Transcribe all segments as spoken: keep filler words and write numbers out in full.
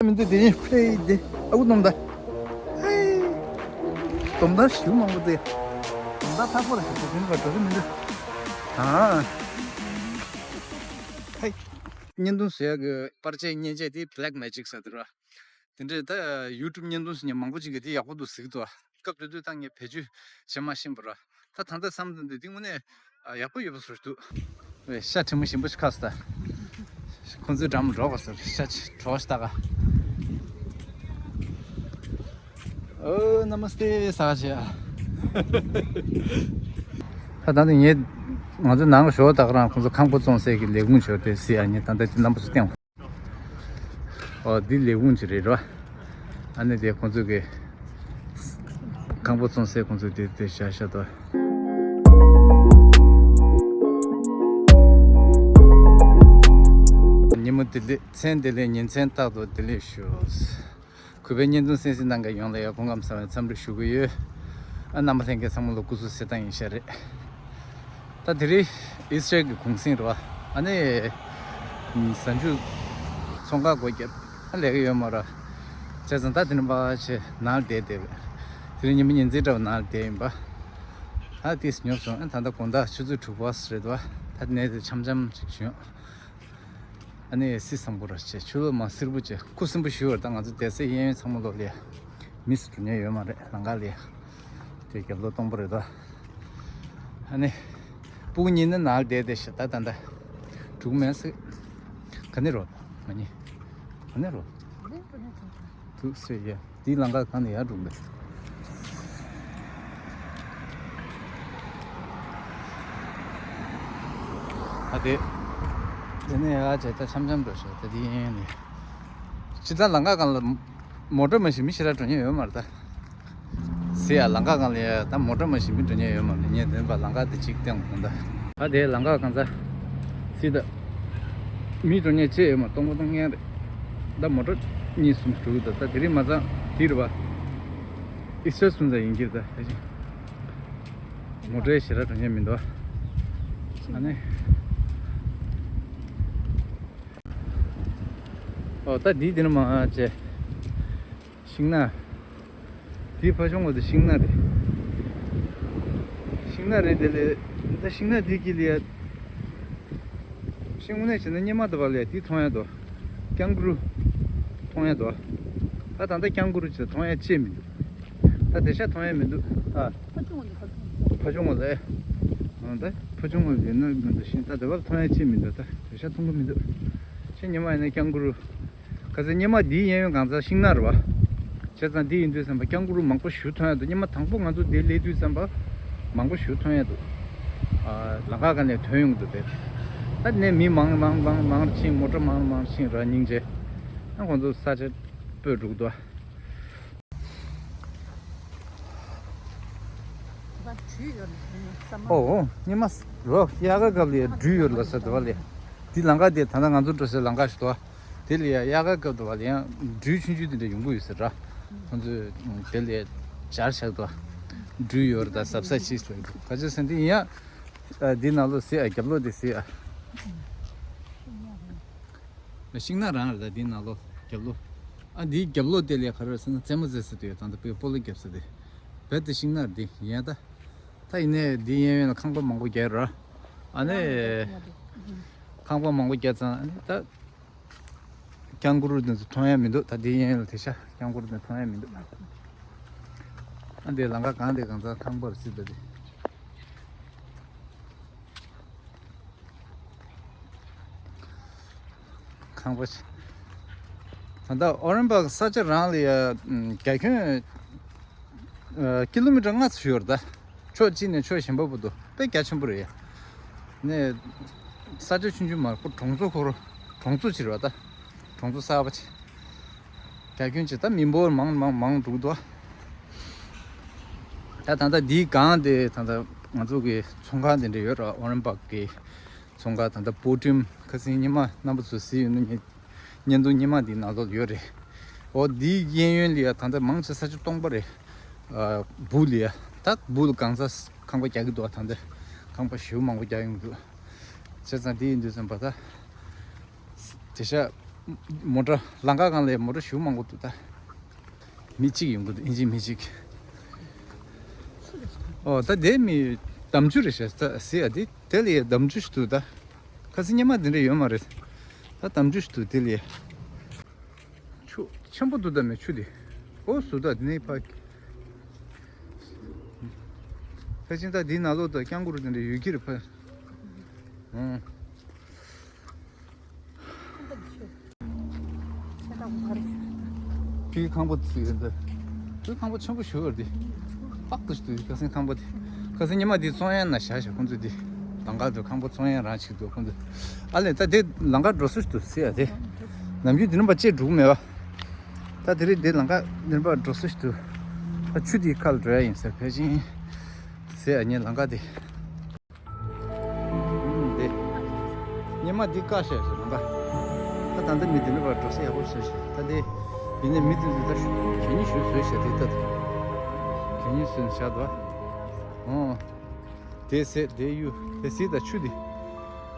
མི་འདུག་དེ་ནི་ཕེ་དེ་ཨ་ཁུ་སྟོང་ད། ཧེ། སྟོང་ད་ཞིག་མང་པོ་དེ། སྟོང་ད་ཐག་པོ་རེད་དེ་དེ་ནི་བ་འགྲོ་ས་མི་འདུག་ཨ། ཧེ། བརྙན་ཐུང་བཟོ་ཡག་གི་པར་ཆས་མཉེན་ཆས་དེ་Blackmagic ཟེར་དེ་རེད། དེ་འདྲའི་ད་YouTube་བརྙན་ཐུང་ཟེར་མཁན་མང་པོ་ཅིག་གིས་དེ་ཡག་པོ་འདུག་ཟེར་གྱི་འདུག་སྐབས་དེ་དུས་ད་ངས་བེད་སྤྱོད་བྱེད་མ་ཤེས་པ་ར། ད་ད་ལྟ་བསམ་བློ་འདི་འདི་དངོས་གནས་ཡག་པོ་ཡོད་པ་བཟོ་འདུག་ཤ་གྲིམ་མོ་ཞིམ་པོ་ཞིག་ཁ་སོ་ད། ཁོང་ཚོའི་འགྲམ་འགྲོ་ག་ཟེར་ཤ་གྲོགས་ཤ་ད་ག་ཨོ་ན་མ་སྟེ་ས་ཆ། ད་ད་ནི་ངས་ང་ཚོ་ནང་ཞོགས་ད་ག་རང་ཁོང་ཚོ་ཁང་པ་བཙོང་སའི་གི་ལས་ཁུངས་ཞོར་དེ་སི་ཨ་ནི་ད་ལྟ་ཅི་རྣམ་པ་ཚོ་སྟེང་། ཨོ་འདི་ལས་ཁུངས་ཅིག་རེད་ར། ཨ་ནི་དེ་ཁོང་ཚོ་གི་ཁང་པ་བཙོང་སའི་ཁོང་ཚོ་དེ་དེ་བཞག་བཞག་ཏོ། ཉིན་མོ་བདེ་ལེགས་མཚན་བདེ་ལེགས་ཉིན་མཚན་རྟག་ཏུ་བདེ་ལེགས་ཞུ། གུས་པའི་བརྙན་ཐུང་གསན་གཟིགས་གནང་མཁན་ཡོངས་ལ་ཡང་སྐུ་ཁམས་བཟང་བའི་འཚམས་འདྲི་ཞུ་གི་ཡོད། ཨ་རྣམ་པ་ལྷན་རྒྱས་ཚང་མ་ལ་སྐུ་གཟུགས་གསལ་ཐང་ཡིན་ཤག་རེད། ད་དེ་རིང་ཨི་སི་རལ་གྱི་གུང་གསེང་རེད་བ། ཨ་ནི་གཟའ་མཇུག་ཚོང་ཁང་སྒོ་བརྒྱབ། ཨ་ལས་ཀ་ཡོད་མ་རེད། བྱས་ཙང་ད་དེ་རིང་པ་ཆེ་ནང་ལ་བསྡད་བསྡད་པས། དེ་རིང་ཉི་མ་ཉིན་མཚན་འདྲ་བ་ནང་ལ་བསྡད་ཡིན་པ། ཨ་ཏིས་ཉོབ་སོང་ཨ་ད་ལྟ་དགོང་དག་ཆུ་ཚོད་དྲུག་པ་རེད་བ། ད་ནས་དེ་འཆམ་འཆམ་ཅིག་བྱུང་། ཨ་ནི་སི་སམ་པོ་ར་ཆེ་ཆུ་ལོ་མ་སིར་པོ་ཆེ་ཁུ་སིམ་པོ་ཞུ་བར་ད་ང་ཚོ་བསྡད་སའི་གཡས་གཡོན་ཚང་མ་ལོག་ལས་མི་སུ་འགྲོ་ཉེན་ཡོད་མ་རེད་ལམ་ཁ་ལས། དེ་རྒྱབ་ལོགས་སྟོང་པ་རེད་ད། ཨ་ནི་སྤུ་གུ་གཉིས་ནི་ནང་ལ་བསྡད་བསྡད་ཤག་ད་ད་ད་འགྲོ་གི་མེད་ཟེར། ག་ནས་རོགས་ང་གཉིས་ག་ནས་རོགས། ཐུགས་སྲས་ཡ། དེའི་ལམ་ཁ་གང་ནས་ཡར་འགྲོ་འདུག་ཨ་དེ། དེ་ནས་ཡར་བྱས་ད་འཆམ་འཆམ་འགྲོ་ཤག་ད་དེ་ཡིན་ནས། ཇི་ལྟར་ལམ་ཁ་སྒང་ལ་མོ་ཊ་མ་ཞིག་མི་ཞེ་དྲག་འགྲོ་མཁན་ཡོད་མ་རེད་ད། ཟེར་ཡ་ལམ་ཁ་སྒང་ལ་ཡ་ད་མོ་ཊ་མ་ཞིག་མི་འགྲོ་མཁན་ཡོད་མ་རེད་ངས་དེ་ནས་ལམ་ཁ་དེ་གཅིག་བསྟན་དགོས་ད། ཨ་དེ་ལམ་ཁ་གང་ཚ། སྲིད་ད། མི་འགྲོ་མཁན་ཅི་ཡོད་མ་སྟོང་པ་སྟོང་མཁན་རེད། ད་མོ་ཊ་གཉིས་གསུམ་འགྲོ་གི་འདུག་ད་དེ་རིང་མ་ཚང་དེ་རེད་པ། ཨི་སི་རལ་སུན་ཙམ་ཡིན་གྱི་རེད་ད་ཕལ་ཆེར། མོ་ཊ་ཞེ་དྲག་འགྲོ་མཁན་མི་འདུག་ཨ་ནི། ཨོ་ད་འདི་འདི་ནི་མ་བྱས། ཤིང་ནགས། དེའི་ཕ་ཆུང་བ་དེ་ཤིང་ནགས་རེད། ཤིང་ནགས་རེད་དེ་ལས། ད་ཤིང་ནགས་དེ་དཀྱིལ་ལ་ཡ། ཤིང་དངོས་གནས་བྱས་ན་སྙེ་མ་དེ་བ་ལ་ཡ་དེ་མཐོང་ཡ་འདུག་ཀེང་གུ་རུ། མཐོང་ཡ་འདུག་ད་ད་ལྟ་ཀེང་གུ་རུ་ཅིག་མཐོང་ཡ་ཅིག་མི་འདུག་ད་དེ་ཤ་མཐོང་ཡ་མི་འདུག་ཨ། ཕ་ཆུང་བ་ལས། ཨ་ད་ཕ་ཆུང་བ་ལས་ཡིན་ན་མི་འདུག་ཤིང་ད་དེ་བ་ལ་མཐོང་ཡ་ཅིག་མི་འདུག་ད་དེ་ཤ་མཐོང་གི་མི་འདུག་ཤིང་སྙེ་མ་ཡིན་ན་ཀེང་གུ་རུ། ག་ཚོད་སྙེ་མ་འདིའི་གཡས་གཡོན་གང་ཚང་ཤིང་ནགས་རེད་བ། བྱས་ཙང་འདི་ཡིན་དུས་ཙམ་པ་ཀེང་གུ་རུ་མང་པོ་ཞིག་མཐོང་ཡ་འདུག་སྙེ་མ་དང་པོ་ང་ཚོ་འདི་སླེབས་དུས་ཙམ་པ་མང་པོ་ཞིག་མཐོང་ཡ་འདུག་ཨ། ལམ་ཁ་སྒང་ནས་ཐོན་ཡོང་གི་འདུག་དེ། ད་ནས་མི་མང་མང་མང་མང་ཕྱིན་མོ་ཊ་མང་མང་ཕྱིན་ར་སྙིང་རྗེ། ཨ་ཁོང་ཚོ་ས་ཆ་སྤོས་འགྲོ་གི་འདུག་ཨོ་ཨོ་སྙེ་མ་རོ་དབྱར་ཁ་སྐབས་ལ་སྦྲུལ་ཡོད་ལ་ས་འདུག་བ་ལས། འདི་ལམ་ཁ་དེ་ད་ལྟ་ང་ཚོ་འགྲོ་སའི་ལམ་ཁ་ཞིག་འདུག་བ། དེ་ལ་ཡ་དབྱར་ཁ་སྐབས་དུ་བ་ལ་ཡང་སྦྲུལ་ཆུང་ཆུང་དེ་འདྲ་ཡོང་གི་ཡོད་ཟེར་ར། ཁོང་ཚོས་དེ་ལ་སྦྱར་བཞག་འདུག་སྦྲུལ་ཡོད་རེད་ད་གཟབ་གཟབ་བྱེད་ཟེར་འདུག་ག་ཚོད་ཟེར་འདི་ཡིན་ཡ། འདི་ནང་ལོགས་ཟེར་ཡ་རྒྱབ་ལོགས་དེ་ཟེར་ཡ། ཤིང་ནགས་རང་རེད་ད་འདི་ནང་ལོགས་རྒྱབ་ལོགས། ཨ་འདིའི་རྒྱབ་ལོགས་དེ་ལ་ཡ་ག་རེ་རེད་ཟེར་ན་རྩེད་མོ་རྩེ་ས་དེ་ཡོད་ད་འདི་པའི་སྤོ་ལོ་རྒྱབ་ས་དེ། རྦད་དེ་ཤིང་ནགས་འདི་ཡིན་ཡ་ད། ད་ཡིན་ནའི་འདི་གཡས་གཡོན་ལ་ཁང་པ་མང་པོ་རྒྱག་ར། ཨ་ནི། ཁང་པ་མང་པོ་རྒྱག་ཙང་ཨ་ནི་ད། ཀེང་གུ་རུ་འདི་ཚོ་མཐོང་ཡ་མི་འདུག་ད་འདི་གཡས་གཡོན་ལ་དེ་ཤ་ཀེང་གུ་རུ་འདི་མཐོང་ཡ་མི་འདུག་ཨ་འདི་ལམ་ཁ་གང་དེ་གང་ཚང་ཁང་པར་སྲིད་པ་དེ། ཁང་པ་ཆེ། ད་ལྟ་ཨོ་རན་པག་ས་ཆ་རང་ལ་ཡ་རྒྱ་ཁྱོན་ཀི་ལོ་མི་ཊར་ལྔ་ཙམ་ཡོད་རེད་ད། ཕྱོགས་གཅིག་ནས་ཕྱོགས་གཞན་པ་བར་དུ་དཔེ་རྒྱ་ཆེན་པོ་རེད་ཡ། ནས་ས་ཆ་ཆུང་ཆུང་མ་རེད་ཁོ་གྲོང་ཚོ་ཁོ་རང་གྲོང་ཚོ་ཅིག་རེད་བ་ད། གྲོང་ཚོ་གསར་པ་ཅིག་རྒྱ་ཁྱོན་ཅིག་ད་མི་འབོར་མང་མང་མང་འགྲོ་གི་འདུག་ད་ད་ལྟ་འདིའི་སྒང་དེ་ད་ལྟ་ང་ཚོ་གི་ཚོང་ཁང་དེ་འདྲ་ཡོད་རེད་ཨོ་རན་པག་གི་ཚོང་ཁང་ད་ལྟ་པོ་ཊིམ་ཁ་སང་ཉི་མ་རྣམ་པ་ཚོ་གཟིགས་ཡོད་ན་ཉེ་བརྙན་ཐུང་ཉི་མ་འདིའི་ནང་ལོགས་ཡོད་རེད། འོ་འདིའི་གཡས་གཡོན་ལ་ཡ་ད་ལྟ་མང་ཆེ་ས་ཆ་སྟོང་པ་རེད། ཨ་སྦུག་ལ་ཡ་ད་སྦུག་ལ་གང་ས་ཁང་པ་རྒྱག་གི་འདུག་ད་ལྟ་ཁང་པ་ཞེ་པོ་མང་པོ་རྒྱག་ཡོང་གི་འདུག་བྱས་ཙང་འདི་ཡིན་དུས་ཙམ་པ་ད། དེ་ཤ་ མོ་ཊ་ལམ་ཁ་སྒང་ལ་མོ་ཊ་ཞེ་པོ་མང་པོ་འདུག་ད། མི་གཅིག་ཡོང་གི་འདུག་ཨིན་ཇི་མི་གཅིག་ཨོ་ད་དེ་མི་དམ་ཆོས་རེད་ཤག་ད་ཟེར་ཡ་དེ་དེ་ལ་ཡ་དམ་ཆོས་ཤིག་འདུག་ད། ཁ་སང་སྔོན་མ་དེ་འདྲ་ཡོད་མ་རེད། ད་དམ་ཆོས་ཤིག་འདུག་དེ་ལ་ཡ། ཆུ་ཆེན་པོ་འདུག་ད་མི་ཆུ་དེ། ཨོ་སུ་ད་དེ་ནས་ཕ། ཕལ་ཆེར་ད་དེའི་ནང་ལོགས་ད་སྐྱང་གུ་རུ་དེ་འདྲ་ཡོད་ཀྱི་རེད་ཕ། ཨོ། ཁྱེད་ཁང་པ་ཚིག་ཡོད་འདི། ཁྱེད་ཁང་པ་ཆེན་པོ་ཞིག་ཡོད་འདི། ཏག་ཏག་ཞིག་འདུག་ཁ་སང་ཁང་པ་དེ། ཁ་སང་ཉི་མ་དེ་བཙོང་ཡ་ན་བཞག་བཞག་ཁོང་ཚོས་དེ། ལམ་ཁ་དུ་ཁང་པ་བཙོང་ཡ་རང་ཞིག་འདུག་ཁོང་ཚོས། ཨ་ལས་ད་དེ་ལམ་ཁ་འགྲོ་ས་ཞིག་འདུག་ཟེར་ཡ་དེ། ནམ་རྒྱུན་དེ་ནས་ཕར་བཅད་འགྲོ་གི་མེད་པ། ད་དེ་རིང་དེ་ལམ་ཁ་དེ་ནས་ཕར་འགྲོ་ས་ཞིག་འདུག་ད་ཆུ་དེའི་ཁ་ལ་འགྲོ་ཡ་ཡིན་ཟེར་ཕལ་ཆེར། ཟེར་ཡ་ངས་ལམ་ཁ་དེ། ཨུམ། དེ། སྔོན་མ་འདི་བཀག་བཞག་ཟེར་ལམ་ཁ། ད་ད་ལྟ་མི་དེ་འདྲ་བར་འགྲོ་ས་ཡག་པོ་བཟོས་ཤག་ད་དེ། ཡིན་ནའི་མི་དེ་ཚོ་ད་གད་སྙིགས་ཞེ་པོ་བཟོས་ཤག་དེ་ལྟ་དུས། གད་སྙིགས་བཟོས་ནས་བཞག་འདུག་ཨོ། དེ་ཟེར་དེ་གཡུག་དེ་ཟེར་ད་ཆུ་དེ།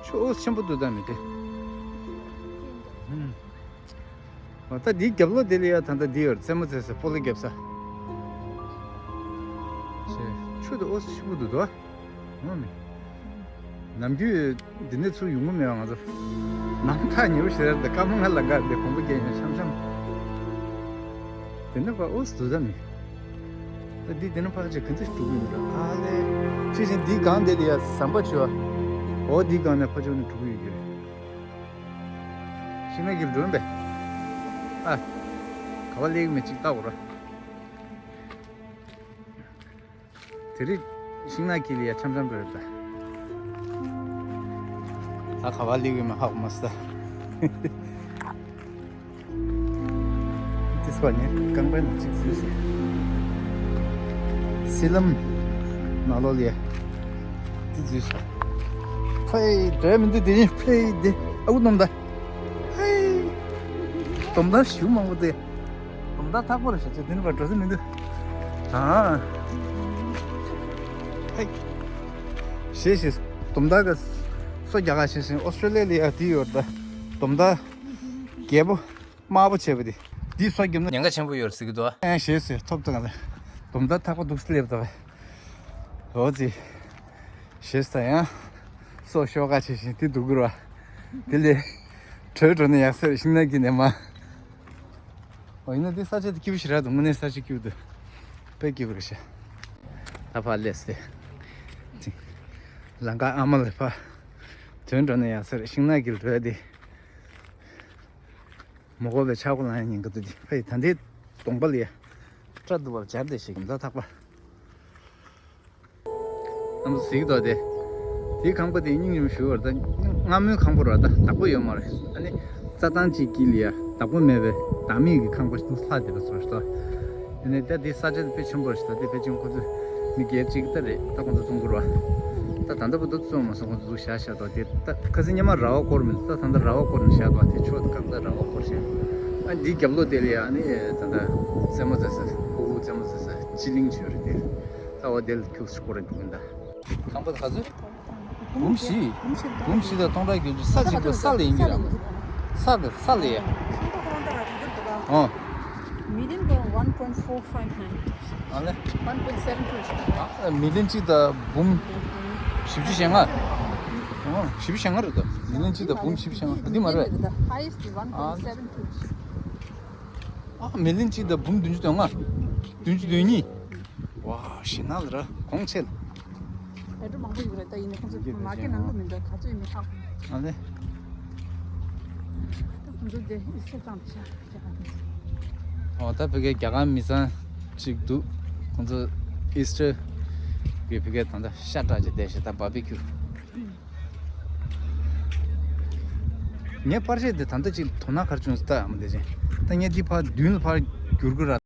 ཆུ་ཨོ་ཆེན་པོ་འདུག་ད་མི་དེ། ཨུམ། ཨོ་ད་འདིའི་རྒྱབ་ལོགས་དེ་ལ་ཡ་ད་ལྟ་འདི་ཡོད་རེད། རྩེད་མོ་རྩེ་ས་སྤོ་ལོ་རྒྱབ་ས། ཆེ། ཆུ་དེ་ཨོ་ཆེན་པོ་འདུག་དོ། ངོ་མི། ནམ་རྒྱུན་འདི་ནས་ཚུར་ཡོང་གི་མེད་པ་ང་ཚོ། ནམ་ཐག་ཉེ་པོ་ཞེ་དྲག་འདི་སྐར་མ་ལྔ་ལ་འགག་འདི་གོམ་པ་རྒྱག་ཡོང་འཆམ་འཆམ། དེ་ནས་ཕར་ཨོ་སི་འདུག་ད་མི། ད་འདི་དེ་ནས་ཕར་ཆེ་ག་ཚོད་འགྲོ་གི་ཡོད་ར་ཨ་ལེ། ཆེ་ཆེ་འདི་སྒང་དེ་ལ་ཡ་ཟམ་པ་བྱོས་ཨ། ཨོ་འདི་སྒང་ནས་ཕར་ཕྱོགས་ནས་འགྲོ་གི་ཡོད་ཀྱི་རེད། ཤིང་ནགས་ཀྱི་འགྲོ་འདི། ཨ། ག་བ་སླེབས་མེད་ཅིག་ལྟ་འོ་ར། དེ་རིང་ཤིང་ནགས་དཀྱིལ་ལ་ཡ་འཆམ་འཆམ་འགྲོ་ཡོད་པ། ད་ག་བ་སླེབས་ཡོད་མེད་ཧ་གོ་མ་སོང་། ཏིས་པ་ནི་རྐང་པའི་ནང་གཅིག་འཛུལ་སོང་། སི་ལམ་ནང་ལོགས་ལ་ཡ་ཏི་འཛུལ་སོང་། ཕའི་འདྲ་མི་འདུག་དེ་ནི་ཕའི་དེ་ཨ་ཁུ་སྟོང་ད། ཧེ། དོམ་དག་ཞེ་པོ་མང་པོ་འདུག་དོམ་དག་ཐག་པ་རེད་ཤག་ཅེས་དེ་ནི་བར་འགྲོ་ས་མི་འདུག་ཨ། ཧེ། ཞེས་ཞེས་དོམ་དག་གི་སོ་རྒྱག་ག་ཞེས་ཞེས་ཨོ་སི་ཀྲོ་ལི་ཡ་ལ་ཡ་དེ་ཡོད་ད། དོམ་དག་རྒྱལ་པོ་དམར་པོ་བྱས་པ་དེ། དེའི་སོ་བརྒྱབ་ན་ཉེན་ཁ་ཆེན་པོ་ཡོད་ཟེར་གི་འདུག་ཨ་ཞེས་ཞེས་ཐོབ་ཐང་ལ་དོམ་དག་ཐག་པ་འདུག་སླེབས་ད་བས། འོ་ཙི། ཞེས་ད་ཡང་། སོ་ཤོག་ཁ་ཆེ་ཞིང་དེ་འདུག་གི་ར། དེ་ལས། བྲོས་འགྲོ་ནས་ཡག་སར་ཤིང་ནགས་ཀྱི་ནས་མ། འོ་ཡིན་ན་དེ་ས་ཆ་དེ་སྐྱིད་པོ་ཞེ་དྲག་འདུག་དངོས་གནས་ས་ཆ་སྐྱིད་པོ་འདུག་དཔེ་སྐྱིད་པོ་རེད་ཤག་ད་ཕར་སླེབས་ཏེ། ལམ་ཁ་ཨ་མ་ལ་ཕར། བྲོས་འགྲོ་ནས་ཡག་སར་ཤིང་ནགས་ཀྱི་འགྲོ་ཡ་དེ། མོ་གོ་བའི་ཆག་སྒོ་ལངས་ཡ་ཉེན་ཁ་འདུག་དེ་ཕ་ཡི་ད་ལྟའི་གདོང་པ་ལ་ཡ། སྐྲ་འདུག་པར་སྦྱར་ཏེ་ཞིག་མདའ་ཐག་པ། ཨ་མ་གཟིགས་དོ་དེ། དེའི་ཁང་པ་དེ་སྙིང་རྗེ་མོ་ཞུ་བར་ད། སྔ་མོའི་ཁང་པ་ར་ད་བདག་པོ་ཡོད་མ་རེད། ཨ་ནི། རྩྭ་ཐང་གཅིག་དཀྱིལ་ལ་ཡ་བདག་པོ་མེད་པའི་བདག་མེད་ཀྱི་ཁང་པ་ཞིག་ཏུ་ལྷག་བསྡད་པ་བཟོ་ཞིག་ཏུ། ཨ་ནི་ད་དེ་ས་ཆ་དེ་དཔེ་ཆེན་པོ་རེད་ཤག་ད་དེ་དཔེ་ཆེན་ཁོ་ཚོས་མི་སྒེར་གཅིག་ད་རེད་ད་ཁོ་ཚོ་བཙོང་གི་ར། ད་ད་ལྟ་བར་དུ་བཙོང་མ་སོང་ཁོ་ཚོ་བཞག་བཞག་ཏོ་དེ་ད་ཁ་སང་སྔོན་མ་ར་བ་བསྐོར་མི་འདུག་ད་ད་ལྟ་ར་བ་བསྐོར་ནས་བཞག་ཏོ་དེ་ཕྱོགས་དེ་ཁ་སང་ར་བ་བསྐོར་བཞག་ཨ་འདིའི་རྒྱབ་ལོགས་དེ་ལ་ཡ་ཨ་ནི་ད་ལྟ་རྩེད་མོ་རྩེ་ས་ཕྲུ་གུ་རྩེད་མོ་རྩེ་ས་སྤྱི་གླིང་ཆོས་རེད་དེ། ད་འོ་དེ་ལ་ཁྱུག་ཙམ་སྐོར་རེ་འདུག་གི་ད། ཁང་པ་ག་ཚོད། འབུམ་བཞི། འབུམ་བཞི་དང་སྟོང་ཕྲག་བརྒྱད་ཅུ། ས་གཅིག་ཏུ་ས་ལ་ཡིན་གྱི་རེད། ས་གི་ས་ལ་ཡ། ཨོ། Million གོ one point four five nine. ཨ་ལེ། One point seven two. ཨ། མི་ལི་ཡོན་གཅིག་དང་འབུམ་བཞི་བཅུ་ཞེ་ལྔ། ཨོ། བཞི་བཅུ་ཞེ་ལྔ་རེད་ད། མི་ལི་ཡོན་གཅིག་དང་འབུམ་བཞི་བཅུ་ཞེ་ལྔ་འདི་མ་རེད། The highest is one point seven two. ཨ། མི་ལི་ཡོན་གཅིག་དང་འབུམ་བདུན་ཅུ་དོན་ལྔ། བདུན་ཅུ་དོན་གཉིས། ཝ། ཞེ་ན་ལ་ར་གོང་ཆེ་ལ། ཡར་འགྲོ་མང་པོ་ཡོད་རེད་ད། ཡིན་ནའི་ཁོང་ཚོ་མར་ཀེཊ་ནང་དུ་མི་འདུག་ག་ཚོད་ཡིན་མིན་ཧ་གོ་མ་སོང་། ཨ་ལེ། ད་ཁོང་ཚོ་དེ་ཨི་སི་ཊར་བཏང་བྱ་རྒྱ་གར་དུ། ཨོ་ད་ཕ་གིའི་རྒྱ་གར་མི་ཚང་ཅིག་འདུག་ཁོང་ཚོ་ཨི་སི་ཊར་གི་ཕ་གིའི་ད་ལྟ་ཤ་སྐྲག་ཅིག་བསྡད་ཤག་ད་བར་བི་ཀིའུ། ངས་པར་ཆས་དེ་ད་ལྟ་ཅིག་དོ་སྣང་ག་རེ་བྱུང་ཟེར་ལྟ་ཡག་མོ་དེ་བྱས། ད་ངས་འདི་ཕར་མདུན་ལ་ཕར་བསྒྱུར་དགོས་ར།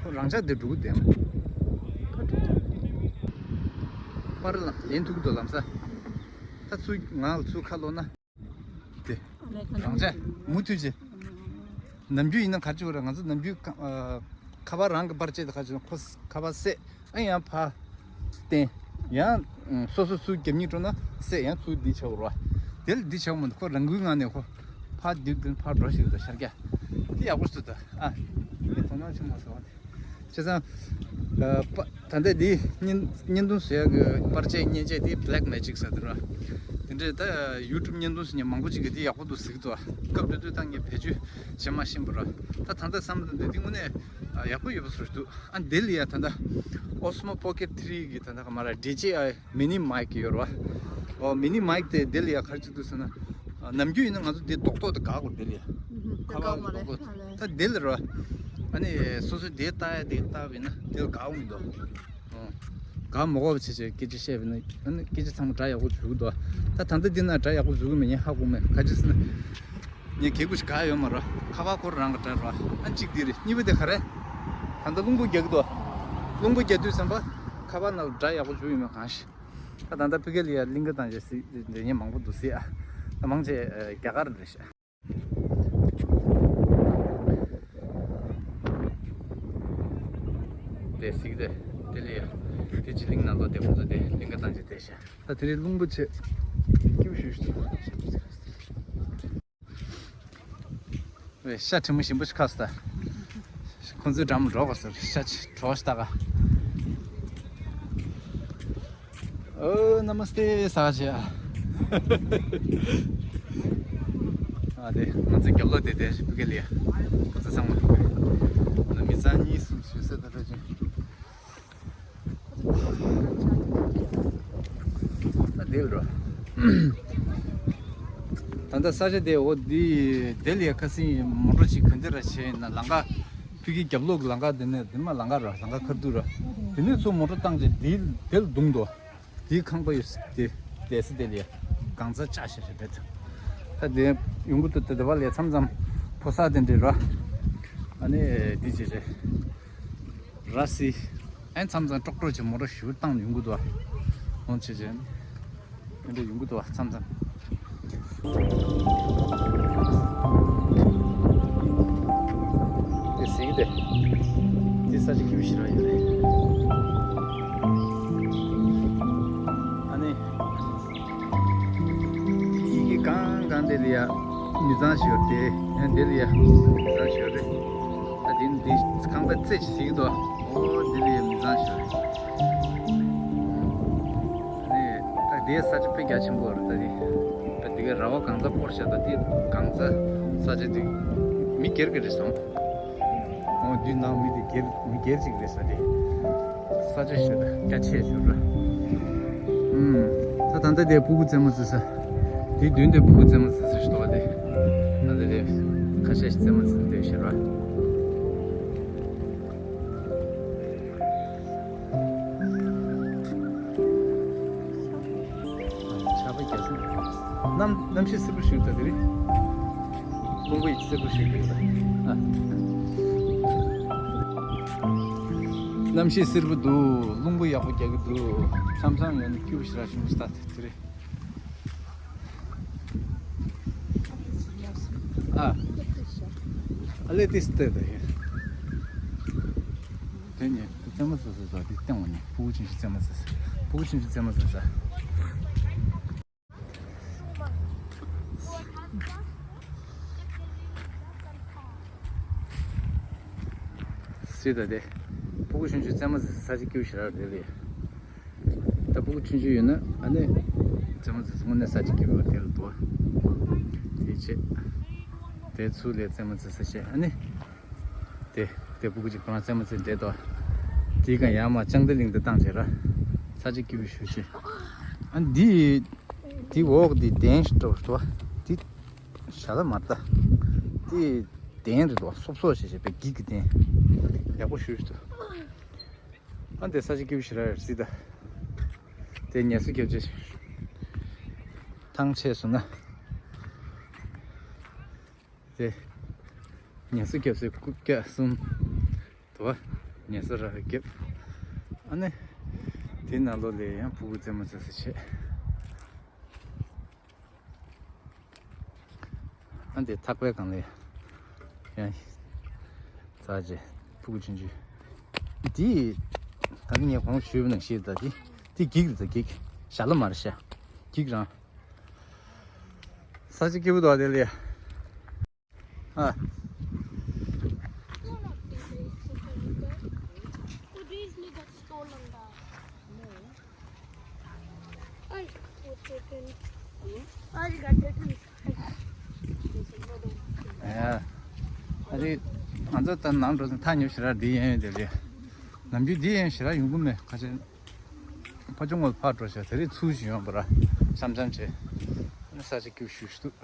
ཁོ་རང་ཅག་འདིར་འགྲོ་གི་འདུག་ཨ། པར་ལ་ལེན་ཐུབ་ཀྱི་འདུག་ལམ་སང་། ད་ཚུར་ང་ལ་ཚུར་ཁ་ལོག་ན། དེ། རང་ཅག་མུ་མཐུད་བྱས། ནམ་རྒྱུན་ཡིན་ན་ག་རེ་བྱེད་དགོས་རེད། ང་ཚོ་ནམ་རྒྱུན་ཁ་ཨ། ཁ་པར་རང་གི་པར་ཆས་དེ་ག་རེ་བྱེད་ན་ཁོ་ཁ་པར་བསད། ཨ་ཡང་ཕར་བསྟན། ཡང་སོ་སོ་ཚུར་རྒྱབ་གཉིས་འགྲོ་ན་བསད། ཡང་ཚུར་འདི་བྱེད་དགོས་རེད་བ། དེ་ལ་འདི་བྱེད་དགོས་མི་འདུག་ཁོ་རང་འགུལ་ངང་ནས་ཁོ། ཕར་བསྡུས་བསྡུས་ཕར་འགྲོ་ཞིག་འདུག་ཤར་རྒྱག་དེ་ཡག་པོ་ཞིག་འདུག་ཨ་ངས་དོ་སྣང་ཆེན་པོ་བཟོ་བ་དེ། བྱས་ཙང་། ཨ་པ་ད་ལྟ་འདི་བརྙན་བརྙན་ཐུང་བཟོ་ཡག་གི་པར་ཆས་མཉེན་ཆས་དེ་Blackmagic ཟེར་དེ་ར། དེ་འདྲའི་ད་YouTube་བརྙན་ཐུང་ཟེར་མཁན་མང་པོ་ཅིག་གིས་དེ་ཡག་པོ་འདུག་ཟེར་གི་འདུག་སྐབས་དེ་དུས་ད་ངས་བེད་སྤྱོད་བྱེད་མ་ཤེས་པ་ར། ད་ད་ལྟ་བསམ་བློ་འདི་དེ་དངོས་གནས་ཡག་པོ་ཡོད་པ་བཟོ་འདུག་ཨ་འདི་ལ་ཡ་ད་ལྟ་Osmo Pocket Three་གི་ད་ལྟ་ག་མ་ར་DJI Mini Mic་ཡོད་ར། ཨོ་Mini Mic་དེ་འདི་ལ་ཡ་ག་རེ་བྱེད་འདུག་ཟེར་ན། ནམ་རྒྱུན་ཡིན་ན་ང་ཚོ་འདི་རྡོག་རྡོག་དེ་དགའ་དགོས་འདི་ལ་ཡ། ཁ་པར་རྡོག་རྡོག་ད་འདི་ལ་ར། ཨ་ནི་སོ་སོའི་འདི་ལྟ་ཡ་འདི་ལྟ་བས་ན་འདི་ལ་དགའ་འོང་གི་འདུག་ཨོ། དགའ་མ་དགོས་པ་བྱས་བྱས་སྐད་ཆ་བཤད་པས་ན་ཨ་ནི་སྐད་ཆ་ཚང་མ་སྒྲ་ཡག་པོ་འཇུག་གི་འདུག་ད་ད་ལྟ་འདི་ན་སྒྲ་ཡག་པོ་འཇུག་གི་མེད་ངས་ཧ་གོ་མེད་ག་ཅི་ཟེར་ན། ངས་གད་སྐུ་ཞིག་ག་ཡོད་མ་ར། ཁ་པར་ཁོ་རང་གི་སྒྲ་ར། ཨ་གཅིག་འདི་རེད། གཉིས་པ་དེ་ག་རེད། ད་ལྟ་རླུང་བུ་རྒྱག་གི་འདུག་རླུང་བུ་རྒྱག་དུས་ཙམ་པ་ཁ་པར་ནང་ལ་སྒྲ་ཡག་པོ་འཇུག་ཡོད་མེད་གང་ཤེས། ད་ད་ལྟ་ཕ་གི་ལ་ཡ་གླིང་ག་བཏང་བྱས་སྲིད་འདི་ཉིན་མང་པོ་འདུག་སྲིད་ཨ། ད་མང་ཆེ་རྒྱ་གར་རེད་ཤག་དེ་སྲིད་དེ་དེ་ལ་ཡ་དེ་ཅི་གླིང་ནང་ལོགས་དེ་ཁོང་ཚོ་དེ་གླིང་ག་བཏང་བྱས་བསྡད་ཤག་ད་དེ་རིང་རླུང་བུ་ཆེ་སྐྱིད་པོ་ཞེ་ཤུགས་འདུག་ཤ་དྲི་མ་ཞིམ་པོ་ཞིག་ཁ་སོང་ད། ཁོང་ཚོའི་འགྲམ་འགྲོ་དགོས་ཟེར་ཤ་ཆི་གྲོགས་ཤིག་ལྟ་ག་ཨོ་ན་མ་སྟེ་ས་ཆེ་ཨ། ཨ་དེ་ང་ཚོའི་རྒྱབ་ལོགས་དེ་དེ་ཕ་གི་ལ་ཡ། ཁོ་ཚོ་ཚང་མ་ཕ་གི་ལ་ཡ། མི་ཚང་གཉིས་གསུམ་བཞི་བཟོས་ད་ར་ཅིང་། ད་དེ་ལ་རོ། ད་ལྟ་ས་ཆ་དེ་འོ་འདི་དེ་ལ་ཡ་ཁ་སང་མོ་ཊ་ཅིག་ག་འདི་ར་བྱས་ཡིན་ན་ལམ་ཁ་ཕ་གི་རྒྱབ་ལོགས་ཀྱི་ལམ་ཁ་དེ་ནས་དེ་མ་ལམ་ཁ་ར་ལམ་ཁ་ཁ་ཐུག་ར། དེ་ནས་ཚུར་མོ་ཊ་བཏང་རྗེས་འདི་དེ་ལ་བརྡུངས་འདུག་དེའི་ཁང་པ་ཡོད་ས་དེ་དེ་ས་དེ་ལ་ཡ་གང་ཚ་ཅག་ཤ་ཤ་རེད། ད་དེ་ཡོང་གི་འདུག་དེ་དེ་བ་ལ་ཡ་མཚམས་མཚམས་ཕོ་གསར་དེ་འདྲས་ར། ཨ་ནི་འདི་བྱས་རྗེས། ར་སི། ཨན་མཚམས་མཚམས་ཀྲོག་ཀྲོག་བྱས་མོ་ཊ་ཞུ་བཏང་ཡོང་གི་འདུག་ཨ། འོང་བྱས་བྱས། དེ་འདྲ་ཡོང་གི་འདུག་ཨ་མཚམས་མཚམས། དེ་ཟིན་གི་དེ། དེ་ས་ཆ་སྐྱིད་པོ་ཞིག་ར་ཡོད་རེད། ཨ་ནི། དེ་གི་གང་གང་དེ་ལ་ཡ་མི་ཚང་ཞིག་ཡོད་དེ། ཡང་དེ་ལ་ཡ་མི་ཚང་ཞིག་ཡོད་རེད། ད་དེ་འདི་ཁང་པའི་རྩེ་ཞིག་ཟིག་འདུག་ཨོ་དེ་ལ་ཡ་མི་ཚང་ཞིག་ཡོད་རེད། ཨ་ནི་ད་དེའི་ས་ཆ་དཔེ་རྒྱ་ཆེན་པོ་རེད་ད་དེ། ད་དེ་གའི་ར་བ་གང་ཚ་སྐོར་བཞག་ད་དེ་གང་ཚ་ས་ཆ་དེ་མི་སྒེར་གི་རེད་བསམ། ཨོ་དེ་ནང་མི་དེ་སྒེར་མི་སྒེར་ཅིག་རེད་ས་དེ། ས་ཆ་ཞེ་དྲག་རྒྱ་ཆེ་ཞེ་དྲག་ཨུམ། ད་ད་ལྟ་དེ་ཕྲུ་གུ་རྩེད་མོ་རྩེ་ས། དེའི་མདུན་དེ་ཕྲུ་གུ་རྩེད་མོ་རྩེ་ས་ཞིག་འདུག་བ་དེ། ད་ལྟ་དེ་ཁ་ཤས་ཤིག་རྩེད་མོ་རྩེ་བསྡད་ཤག་ར། ཆར་པ་རྒྱག་སོང་། གནམ་གནམ་གཤིས་བསིལ་པོ་ཞིག་འདུག་དེ་རིང་། རླུང་བུ་ཡིས་བསིལ་པོ་ཞིག་རྒྱག་ད། ཨ། གནམ་གཤིས་བསིལ་པོ་འདུག་རླུང་བུ་ཡག་པོ་རྒྱག་གི་འདུག་མཚམས་མཚམས་ཡོང་ན་སྐྱིད་པོ་ཞེ་དྲག་བྱུང་སྟེ་དེ་རེད། ཨ། ཨ་ལེ་ཏིས་ཏེ་ཏེ། དེ་ནས་རྩེད་མོ་རྩེ་ས་དེ་སྟེང་བ་ནས་ཕྲུ་གུ་ཆུང་ཆུང་རྩེད་མོ་རྩེ་ས། ཕྲུ་གུ་ཆུང་ཆུང་རྩེད་མོ་རྩེ་ས། སྲིད་ད་དེ། ཕྲུ་གུ་ཆུང་ཆུང་རྩེད་མོ་རྩེ་ས་ས་ཆ་སྐྱིད་པོ་ཞེ་དྲག་རེད་ལེ། ད་ཕྲུ་གུ་ཆུང་ཆུང་ཡོད་ན་ཨ་ནི། རྩེད་མོ་རྩེ་ས་དངོས་གནས་ས་ཆ་སྐྱིད་པོ་དེ་ལ་འདུག་དེ་བྱས། དེ་ཚུར་ལ་རྩེད་མོ་རྩེ་ས་བྱས་ཨ་ནི། དེ་དེ་ཕྲུ་གུ་ཅིག་ཁོ་རང་རྩེད་མོ་རྩེ་བསྡད་དོ། དེའི་སྒང་ཡར་མར་ལྕང་རྟ་གླིང་དུ་བཏང་བྱས་ར། ས་ཆ་སྐྱིད་པོ་ཞེ་པོ་ཅིག་ཨ་འདི། དེ་འོག་དེ་གདན་ཞིག་འགྲོ་འགྲོ། དེ་ཞྭ་ལ་མ་རེད་ད། དེ་གདན་རེད་འདུག་སོབ་སོབ་བྱས་བྱས་པའི་འགྱིག་གི་གདན། ཡག་པོ་ཞེ་པོ་ཞིག་འདུག་ཨ་འདི་ས་ཆ་སྐྱིད་པོ་ཞེ་དྲག་རེད་སྲིད་ད། དེ་ངལ་གསོ་རྒྱབ་བྱས། ཐང་ཆད་སོང་ན། དེ། ངལ་གསོ་རྒྱབ་སའི་རྐུབ་བཀྱག་གསུམ། དུ་བ། ངལ་གསོ་རག་རྒྱབ། ཨ་ནི། དེའི་ནང་ལོགས་ལ་ཡང་ཕྲུ་གུ་རྩེད་མོ་རྩེ་ས་བྱས། ཨ་འདི་ཐག་པའི་སྒང་ལ་ཡང་། རྩྭ་བྱས། ཕྲུ་གུ་ཆུང་ཆུང་། འདི། ད་ནི་ངས་གོང་ཞུས་པ་ནང་བཞིན་ད་འདི། འདི་འགྱིག་རེད་ད་འགྱིག་ཞྭ་ལ་མ་རེད་ཤག་འགྱིག་རང་། ས་ཆ་སྐྱིད་པོ་འདུག་དེ་ལ། ཨ། ཨ་རི། ང་ཚོ་ད་ནང་འགྲོ་ཚུན་ཐག་ཉེ་ཞེ་དྲག་འདི་ཡན་ཡོད་དེ་རེད། ནམ་རྒྱུན་འདི་ཡན་ཞེ་དྲག་ཡོང་གི་མེད། ཁ་ཆེ་ཕ་ཆུང་ངོ་ཕར་འགྲོ་ཤག་དེ་རིང་ཚུར་ཞིག་ཡོང་བ་ར། འཆམ་འཆམ་བྱས། ཨ་ནི་ས་ཆ་སྐྱིད་པོ་ཞེ་པོ་ཞིག་འདུག་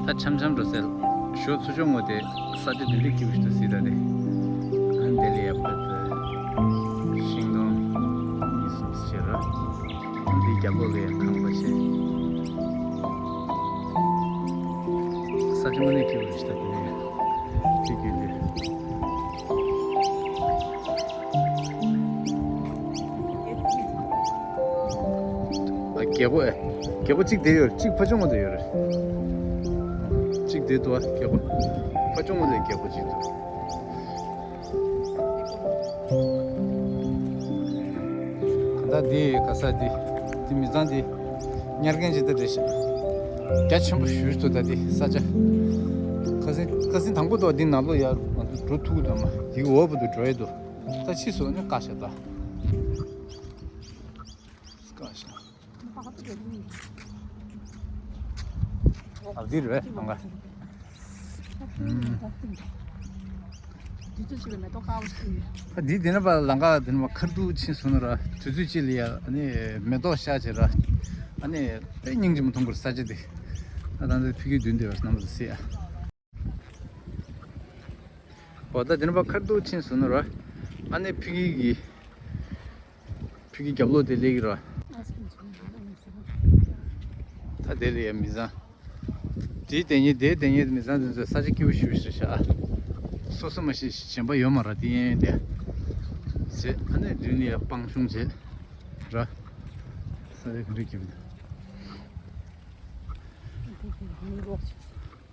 ད་འཆམ་འཆམ་འགྲོ་ཟེར། ཞོ་ཚུར་ཕྱོགས་ངོས་དེ་ས་ཆ་དེ་འདྲ་སྐྱིད་པོ་ཞིག་འདུག་སྲིད་ད་དེ། ཨ་ནི་དེ་ལ་ཡག་པོ་ཤིང་སྡོང་གཉིས་གསུམ་ཞིག་བྱས་ར། ཨ་ནི་དེའི་རྒྱབ་ལོགས་ལ་ཡང་ཁང་པ་བྱས། ས་ཆ་དངོས་གནས་སྐྱིད་པོ་རེད་ཤག་དེ་ནས་དེ་རྒྱུད་དེ། ཨ། རྒྱལ་པོ་ཨེ། རྒྱལ་པོ་གཅིག་དེ་ཡོད་རེད། གཅིག་ཕ་ཆུང་ངོ་དེ་ཡོད་རེད། གཅིག་དེ་འདུག་ཨ། རྒྱལ་པོ། ཕ་ཆུང་ངོ་དེ་རྒྱལ་པོ་གཅིག་འདུག་གང་ལྟར་འདི་ག་ས་འདི། འདི་མི་ཚང་འདི། ཉར་མཁན་ཅིག་ད་རེད་ཤག་རྒྱ་ཆེན་པོ་ཞེ་པོ་ཞིག་འདུག་ད་འདི་ས་ཆ། ཁ་སང་ཁ་སང་དང་པོ་དང་འདི་ནང་ལོགས་ཡར་ང་ཚོ་འགྲོ་ཐུབ་ཀྱི་འདུག་མ། འདི་འོག་བར་དུ་འགྲོ་ཡི་འདུག་ད་ཕྱིས་སུ་ནི་བཀག་ཤག་ད། བཀག་ཤག་ཨ། འདི་རེད་པས་ལམ་ཁ། ཨུམ། ད་འདི་དེ་ནས་ཕར་ལམ་ཁ་དེ་ནས་མར་ཁ་རྡུང་ཕྱིན་སོང་ན་ར། དུས་ཚོད་གཅིག་ལ་ཡ་ཨ་ནི་མེ་ཏོག་ཤར་བྱས་ར། ཨ་ནི་དཔེ་སྙིང་རྗེ་མོ་མཐོང་གི་རེད་ས་ཆ་དེ། ཨ། ད་འདི་ཕ་གིའི་མདུན་དེ་བ་རྣམ་པ་ཚོ་གཟིགས་ཨ། འོ། ད་དེ་ནས་ཕར་ཁ་རྡུང་ཕྱིན་སོང་ན་ར། ཨ་ནི་ཕ་གི་གི་ཕ་གི་རྒྱབ་ལོགས་དེ་སླེབས་ཀྱི་རེད། ད་དེ་ལ་ཡ་མི་ཚང་། དེའི་དེ་ཉིད་དེའི་དེ་ཉིད་མི་ཚང་དེ་ཚོ་ས་ཆ་སྐྱིད་པོ་ཞེ་པོ་ཞིག་རེད་ཤག་སོ་སོ་མ་གཞི་གཞན་པ་ཡོད་མ་རེད། དེ་གཡས་གཡོན་དེ། ཟེར་ཨ་ནི་མདུན་ལ་ཡ་སྤང་ཆུང་བྱས་ར། ས་ཆ་ག་འདྲ་སྐྱིད་པོ་འདུག་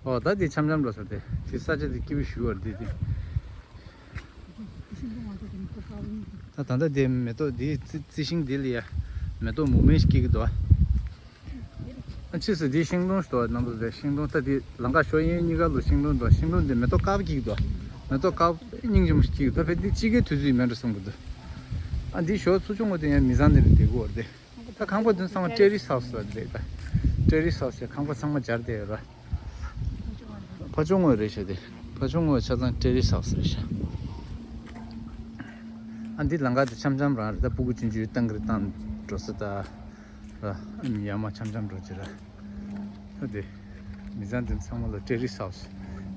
ཨོ། ད་དེ་འཆམ་འཆམ་འགྲོ་ས་དེ། དེ་ས་ཆ་དེ་སྐྱིད་པོ་ཞེ་པོ་རེད་དེ། ད་ད་ལྟ་དེ་མེ་ཏོག་དེ་རྩི་རྩི་ཤིང་དེ་ལ་ཡ་མེ་ཏོག་མུ་མེན་ཞིག་སྐྱེ་གི་འདུག་ཨ། ཕྱིས་སུ་དེ་ཤིང་སྡོང་ཞིག་འདུག་རྣམ་པ་ཚོ། དེ་ཤིང་སྡོང་ད་དེ་ལམ་ཁ་ཞོགས་གཡས་གཉིས་ཀ་ལ་ཤིང་སྡོང་འདུག་ཤིང་སྡོང་དེ་མེ་ཏོག་དཀར་པོ་སྐྱེ་གི་འདུག་མེ་ཏོག་དཀར་པོ་སྙིང་རྗེ་མོ་ཞིག་སྐྱེ་གི་འདུག་ད་དཔེ་དེ་དཔྱིད་ཀའི་དུས་ཚོད་ཡིན་མིན་འདྲ་བསམ་གི་འདུག་ཨ། འདི་ཞོགས་ཚུར་ཕྱོགས་ངོས་དེ་ཡང་མི་ཚང་དེ་ནས་བསྡད་ཀྱི་ཡོད་རེད་དེ། ད་ཁང་པ་འདི་ཚང་མ་ཊེ་རེ་སི་ཧའུ་སི་ལབ་རེད་ད། ཊེ་རེ་སི་ཧའུ་སི་ཟེར་ཁང་པ་ཚང་མ་སྦྱར་བསྡད་ཡོད་ར། ཕ་ཆུང་ངོས་རེད་ཤག་དེ། ཕ་ཆུང་ངོས་ཆ་ཚང་ཊེ་རེ་སི་ཧའུ་སི་རེད་ཤག་ཨ། འདི་ལམ་ཁ་དེ་འཆམ་འཆམ་རང་རེད་ད། སྤུ་གུ་ཆུང་ཆུང་བཏང་གི་རེད། བཏང་འགྲོ་ས་ད་ར། ཨ་ནི་ཡར་མར་འཆམ་འཆམ་འགྲོ་གི་ར། ཨ། དེ་མི་ཚང་དེ་ཚང་མ་ལ་ཊེ་རེ་སི་ཧའུ་སི།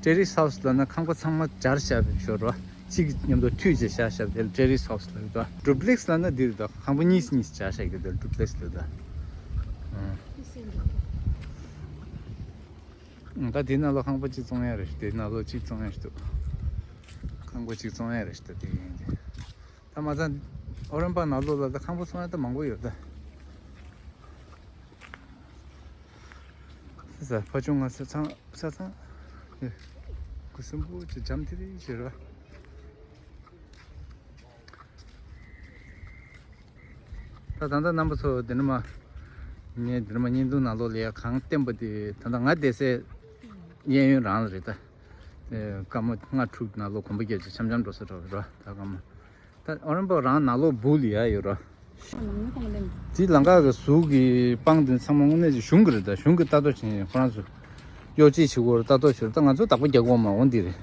ཊེ་རེ་སི་ཧའུ་སི་ལབ་ན་ཁང་པ་ཚང་མ་སྦྱར་བཞག་པའི་ཞོར་ར། གཅིག་མཉམ་དུ་མཐུད་བྱས་བཞག་བཞག་པ་དེ་ལ་ཊེ་རེ་སི་ཧའུ་སི་ལབ་ཀྱི་འདུག་ཌུབ་ལེག་སི་ལབ་ན་འདི་རེད་ད། ཁང་པ་གཉིས་གཉིས་སྦྱར་བཞག་གི་དེ་ལ་ཌུབ་ལེག་སི་ལབ་ད། ཨང་། ད་དེ་ནང་ལོགས་ཁང་པ་གཅིག་བཙོང་ཡ་རེད། དེ་ནང་ལོགས་གཅིག་བཙོང་ཡ་ཞིག་འདུག་ཁང་པ་གཅིག་བཙོང་ཡ་རེད་ད། དེ་ཡིན་དེ། ད་མ་ཚད་ཨོ་རོན་པ་ནང་ལོགས་ལ་ད་ཁང་པ་བཙོང་ཡ་ད་མང་པོ་ཡོད་ད། ས་ས་ཕ་ཆུང་ང་ས་ཚང་ས་ཚང་། ཨེ། གུ་སུམ་པོ་ཅིག་འཇམ་ཐིང་ཐིང་ཞིག་རེད། ད་ད་ལྟ་རྣམ་པ་ཚོ་འདི་ནས་མར། ངས་འདི་ནས་མར་བརྙན་ཐུང་ནང་ལོགས་ལ་ཡ་གངས་བསྟན་པ་དེ་ད་ལྟ་ང་བསྡད་སའི་གཡས་གཡོན་རང་ལ་རེད་ད། ཨེ། སྐར་མ་ལྔ་དྲུག་ནང་ལོགས་གོམ་པ་བརྒྱབ་བྱས་འཆམ་འཆམ་འགྲོ་ས་འདྲ་བོ་རེད་ད་སྐར་མ། ད་ཨོ་རོན་པ་རང་ནང་ལོགས་སྦུག་ལ་ཡ་ཡོད་ར། དེའི་ལམ་ཁ་གི་ཟུར་གྱི་སྤང་དེ་ཚང་མ་དངོས་གནས་ཀྱི་གཞུང་གི་རེད་ད། གཞུང་གི་ལྟ་རྟོག་བྱེད་མཁན་ཁོ་རང་ཚོ་གཡོ་བྱེད་བྱེད་དགོས་རེད། ལྟ་རྟོག་བྱེད་རེད་ད། ང་ཚོ་བདག་པོ་རྒྱག་དགོས་མ་འོ་འདི་རེད།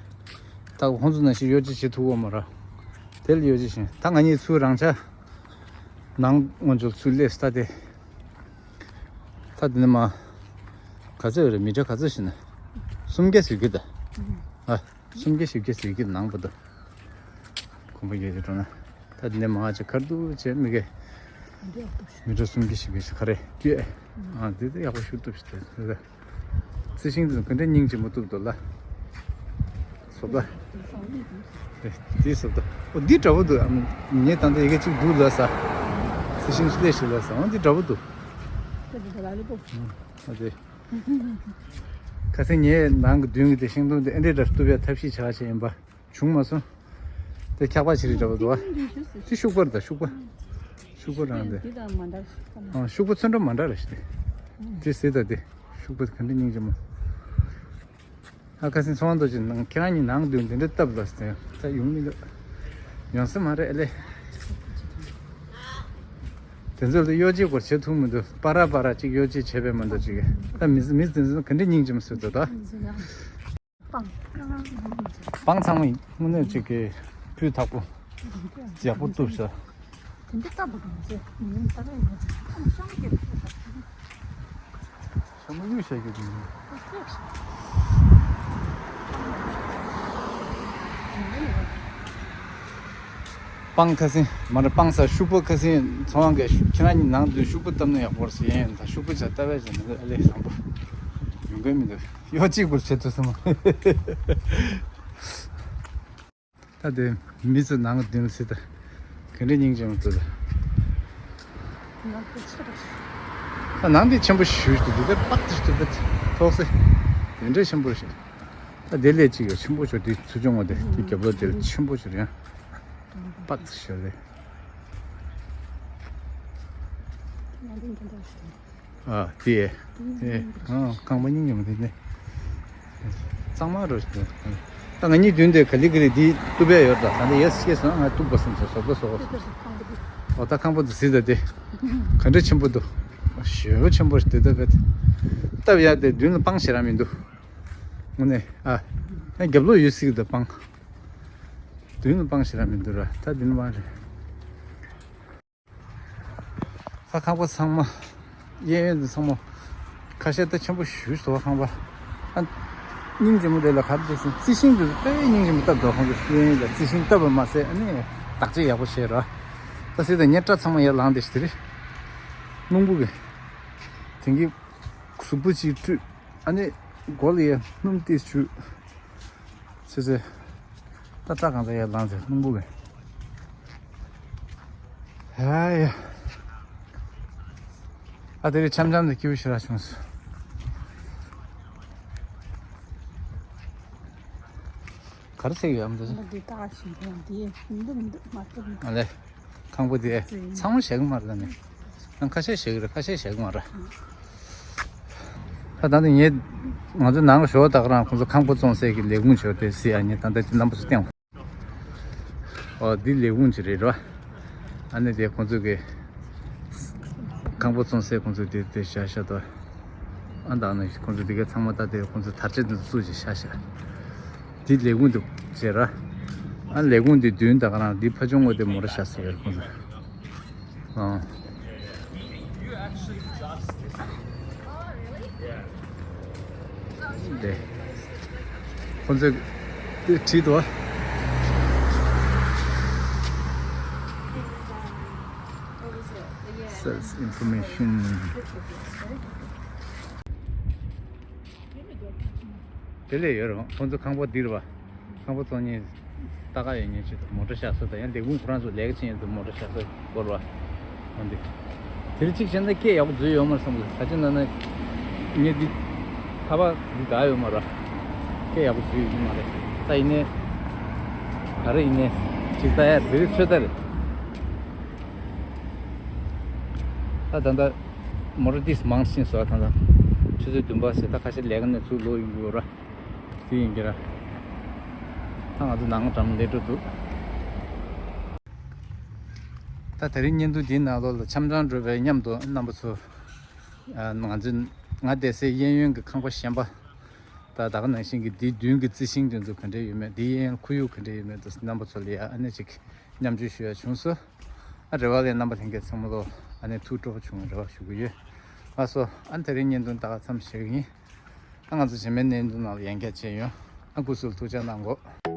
ད་ཁོང་ཚོ་ནང་བཞིན་གཡོ་བྱེད་བྱེད་ཐུབ་ཀྱི་ཡོད་མ་རེད། དེ་ལ་གཡོ་བྱེད་བྱེད། ད་ང་གཉིས་ཚུར་རང་ཆ་ནང་ངོ་ཚོ་ཚུར་སླེབས་ད། དེ་ད་དེ་ནས་མར་ག་ཚོད་རེད། མི་ཊར་ག་ཚོད་ཞིག་ན། སུམ་བརྒྱ་ཟེར་གི་ད། ཨ། སུམ་བརྒྱ་བཞི་བརྒྱ་ཟེར་གི་ནང་པོ་འདུག་གོམ་པ་བརྒྱབ་ཀྱི་འགྲོ་ན། ད་འདི་ནས་མར་ཅིག་ཁ་རྡུང་བྱས་མི་གེ། མི་ཊར་སུམ་བརྒྱ་བཞི་བརྒྱ་ཞིག་ག་རེ་སྐྱོད། ཨ། འདི་ད་ཡག་པོ་ཞིག་གཏུབ་ཤིག་ད། རྩི་ཤིང་འདི་ག་འདྲ་སྙིང་རྗེ་མོ་གཏུབ་འདུག་ལ། བཟོ་ལྟ། འདི་བཟོ་ལྟ། ཨོ་འདི་འདྲ་པོ་འདུག་ངས་ད་ལྟ་ཡི་གེ་གཅིག་འདུག་ལ་ས། རྩི་ཤིང་སླེ་ཞིག་ལ་ས། ཨོ་འདི་འདྲ་པོ་འདུག་ཨ་དེ། ཁ་སང་ངས་ནང་གི་མདུན་གྱི་དེ་ཤིང་སྡོང་དེ་ཨེ་འདྲ་འདྲ་གཏུབ་ཡ་ཐབས་ཤེས་བྱ་བྱས་ཡིན་པ་བྱུང་མ་སོང་། དེ་འཁྱག་པ་ཅིག་རེད་འདྲ་པོ་འདུག་ཨ། དེ་ཤུག་པ་རེད་ད་ཤུག་པ། ཤུག་པ་རང་དེ། འདི་དང་མ་འདྲ་ཤུག་པ་མ། ཨ། ཤུག་པ་ཚོན་ཁྲ་མ་འདྲ་རེད་ཤག་དེ། དེ་ཟེར་ད་དེ་ཤུག་པ་ག་འདྲ་སྙིང་རྗེ་མོ། ཨ་ཁ་སང་ཚོང་དུ་ཅི་ནང་ཁྱེད་རང་གཉིས་ནང་དུ་འདི་འདྲ་སྟབས་ལ་ཟེར་ད་ཡོང་མི་འདུག་ཡོང་ས་མ་རེད་ཨ་ལེ། དེ་ཚོ་ལ་གཡོ་ཅིག་སྐོར་བྱེད་ཐུབ་མི་འདུག་པ་ར་པ་ར་ཅིག་གཡོ་ཅིག་བྱས་པས་མ་འདུག་ཅིག་ད་མི་མི་དེ་ཚོ་ག་འདྲ་སྙིང་རྗེ་མོ་ཟེར་ད་ད། སྤང་། སྤང་ཚང་མ་ཡིན་དངོས་གནས་ཅིག་གི་སྤུས་དག་པོ་ཡག་པོ་གཏུབ་ཤག་དེ་འདྲ་ལྟ་བུ་རེད་ཟེར་ཉིན་ལྟ་བའི་ངོ་ཚ་ཁམས་གཤམ་སྐྱེ་བོ་ཞིག་ཞྭ་མོ་གཡུག་བཞག་གི་འདུག་སྤང་ཁ་སེང་མ་རེད། སྤང་ས་ཤུག་པ་ཁ་སེང་ཚོང་ཁང་གི་ཤུ་ཁྱེད་རང་གཉིས་ནང་དུ་ཤུག་པ་བཏབ་ན་ཡག་པོ་རེད་ཟེར་ཡིན་ད། ཤུག་པ་བྱ་ལྟ་བས་བྱས་ན་ཨ་ལས་བཟང་པོ་ཡོང་གི་མི་འདུག་གཡོ་གཅིག་པུར་བྱེད་ཐུབ་སོང་། ད་དེ་མི་ཚོ་ནང་མདུན་ལ་སྲིད་ད། ག་འདྲ་སྙིང་རྗེ་མོ་འདུག་ད། ད་ནང་འདི་ཆེན་པོ་ཞེ་པོ་ཞིག་འདུག་དེ་པག་ཏུ་ཞིག་འདུག་པ་ཐོག་སེ། དེ་འདྲ་ཆེན་པོ་ཞིག་ད་དེ་ལས་ཅིག་ཡོད་ཆེན་པོ་ཞིག་དེ་ཚུར་སྦྱོང་བ་དེ་དེ་རྒྱབ་ལོགས་དེ་ལ་ཆེན་པོ་ཞིག་རེད་ཡང་། པག་ཏུ་ཞིག་རེད། ཨ་དེ། དེ་ཨ་ཁང་པ་སྙིང་རྗེ་མོ་དེ་ནི། གཙང་མ་རུ་ཞིག་ད་ང་གཉིས་མདུན་དེ་ག་ལི་ག་ལི་འདི་གཏུབ་པས་ཡོད་ད། ད་འདི་ཡས་སྐྱེས་སོང་ང་གཏུབ་པ་སེམས་སོ་སོ་སོ་སོ། འོ་ད་ཁང་པ་འདི་ཟིག་ད་དེ། ག་འདྲ་ཆེན་པོ་འདུག་ཞེ་པོ་ཆེན་པོ་ཞིག་དེ་ལྟ་བས། སྟབས་ཡག་དེ་མདུན་ལ་སྤང་ཞེ་དྲག་མི་འདུག་དངོས་གནས་ཨ། ཡང་རྒྱབ་ལོགས་ཡོད་སྲིད་ཀྱི་འདུག་སྤང་། མདུན་ལ་སྤང་ཞེ་དྲག་མི་འདུག་ར་ད་འདི་ནི་སྤང་རེད། ད་ཁང་པ་ཚང་མ། གཡས་གཡོན་དུ་ཚང་མ། ཁ་ཤས་ད་ཆེན་པོ་ཞེ་པོ་ཞིག་འདུག་ཁང་པ། ཨ། སྙིང་རྗེ་མོ་རེད་ལ་ག་རེ་རེད་ཟེར་རྩི་ཤིང་དེ་ཚོ་དཔེ་སྙིང་རྗེ་མོ་བཏབ་འདུག་ཁོང་ཚོ་གཡས་གཡོན་ལ་རྩི་ཤིང་བཏབ་པ་མ་ཟད་ཨ་ནི། བདག་གཅེས་ཡག་པོ་བྱས་ར། ད་ཟེར་ད་ངའི་སྐྲ་ཚང་མ་ཡར་ལངས་བསྡད་ཤག་དེ་རེད། སྣུམ་པོ་གི། དེང་གི། གཟུགས་པོ་གཅིག་བཀྲུས། ཨ་ནི། མགོ་ལ་ཡར་སྣུམ་ཏོག་ཙམ་བྱུགས། ཟེར་ཟེར། ད་སྐྲ་གང་ཚ་ཡར་ལངས་ཟེར་སྣུམ་པོ་གི། ཧ་ཡ། ཨ་དེ་རིང་འཆམ་འཆམ་དུ་སྐྱིད་པོ་ཞེ་དྲག་བྱུང་སོང་། ག་རེ་ཟེར་གྱི་ཡོད་མ་འདུག་འདི་ལྟ་ཞིག་ཡང་འདི་མི་འདུག་མི་འདུག་མ་གཏོགས་མི་འདུག་ཨ་ལེ། ཁང་པ་དེ་ཚང་མ་བཞག་གི་མ་རེད་ད་ནི། ཡང་ཁ་ཤས་བཞག་གི་རེད་ཁ་ཤས་བཞག་གི་མ་རེད། ད་ད་ནི་ངས་ང་ཚོ་ནང་ལ་ཞོགས་ད་ག་རང་ཁོང་ཚོ་ཁང་པ་བཙོང་སའི་གི་ལས་ཁུངས་བྱོས་ཏེ་སི་ཨ་ནི་ད་ལྟ་ཅི་རྣམ་པ་ཚོ་སྟེང་། ཨོ་འདི་ལས་ཁུངས་ཅིག་རེད་ར། ཨ་ནི་དེ་ཁོང་ཚོ་གི་ཁང་པ་བཙོང་སའི་ཁོང་ཚོ་དེ་དེ་བཞག་བཞག་ཏོ། ཨ་ད་ནི་ཁོང་ཚོ་དེ་གའི་ཚང་མ་ད་དེ་ཁོང་ཚོ་དར་ཆ་དེ་ཚོ་བཙུགས་ཅིག་བཞག་བཞག་འདི་ལས་ཁུངས་དེ་བྱས་ར། ཨ་ལས་ཁུངས་དེ་མདུན་ད་ག་རང་འདི་ཕ་ཆུང་ངོ་དེ་མོ་ར་བཞག་ཟེར་ཁོང་ཚོ། ཨ། དེ། ཁོང་ཚོས་དེ་བྲིས་འདུག Sales information. དེ་ལས་ཡོད་རེད། ཁོང་ཚོ་ཁང་པ་འདིར་བ། ཁང་པ་བཙོང་མཁན་ལྟ་ག་ཡོད་མཁན་ཅིག་མོ་ཊ་བཞག་ས་དང་ཡང་ལས་ཁུངས་ཁོ་རང་ཚོ་ལས་ཀ་བྱེད་མཁན་ཚོ་མོ་ཊ་བཞག་ས་སྐོར་བ། འོན་ཏེ། དེ་རིང་གཅིག་བྱས་ན་སྐད་ཡག་པོ་འཛུལ་ཡོད་མ་རེད་བསམ་གི། ག་ཅི་ན་ན། ངས་འདི། ཁ་པར་འདི་དགའ་ཡོད་མ་རེད། སྐད་ཡག་པོ་འཛུལ་ཡོད་མ་རེད། ད་ཡིན་ནའི། ག་རེ་ཡིན་ནའི། གཅིག་ལྟ་ཡ་དེ་རིང་ཚོད་ལྟ་རེད། ད་ད་ལྟ། མོ་ཊ་ཏིས་མང་ཕྱིན་སོ་ད་ད། ཆུ་ཚོད་བདུན་པ་ཟེར་ད་ཁ་ཤས་ལས་ཀ་ནས་ཚུར་ལོག་ཡོང་གི་ཡོད་ར། དེ་ཡིན་གྱི་ར། ད་ང་ཚོ་ནང་འགྲམ་ལས་འགྲོ་འདུག་ད་དེ་རིང་བརྙན་ཐུང་འདིའི་ནང་ལོགས་ལ་འཆམ་འཆམ་འགྲོ་བའི་མཉམ་དུ་རྣམ་པ་ཚོ། ང་ཚོ་ང་བསྡད་སའི་གཡས་གཡོན་གྱི་ཁང་པ་གཞན་པ། ད་ད་ག་ནང་བཞིན་གྱི་འདིའི་མདུན་གྱི་རྩི་ཤིང་དེ་ཚོ་ག་འདྲ་ཡོད་མེད་འདིའི་གཡས་གཡོན་ཁོར་ཡུག་ག་འདྲ་ཡོད་མེད་དུ་རྣམ་པ་ཚོ་ལ་ཡ་ཨ་ནེ་ཅིག་མཉམ་སྤྱོད་ཞུ་ཡ་བྱུང་སོང་། ཨ་རེ་བ་ལས་རྣམ་པ་ལྷན་རྒྱས་ཚང་མ་ལོ་ཨ་ནེ་ཐུགས་སྤྲོ་པོ་བྱུང་རེ་བ་ཞུ་གི་ཡོད། ལགས་སོ་ཨ་དེ་རིང་བརྙན་ཐུང་ད་ག་མཚམས་བཞག་གི་ཡིན། ཨ་ང་ཚོ་རྗེས་མའི་བརྙན་ཐུང་ནང་ལ་ཡང་བསྐྱར་མཇལ་ཡོང་། ཨ་སྐུ་གཟུགས་ཐུགས་ཅག་གནང་གོ།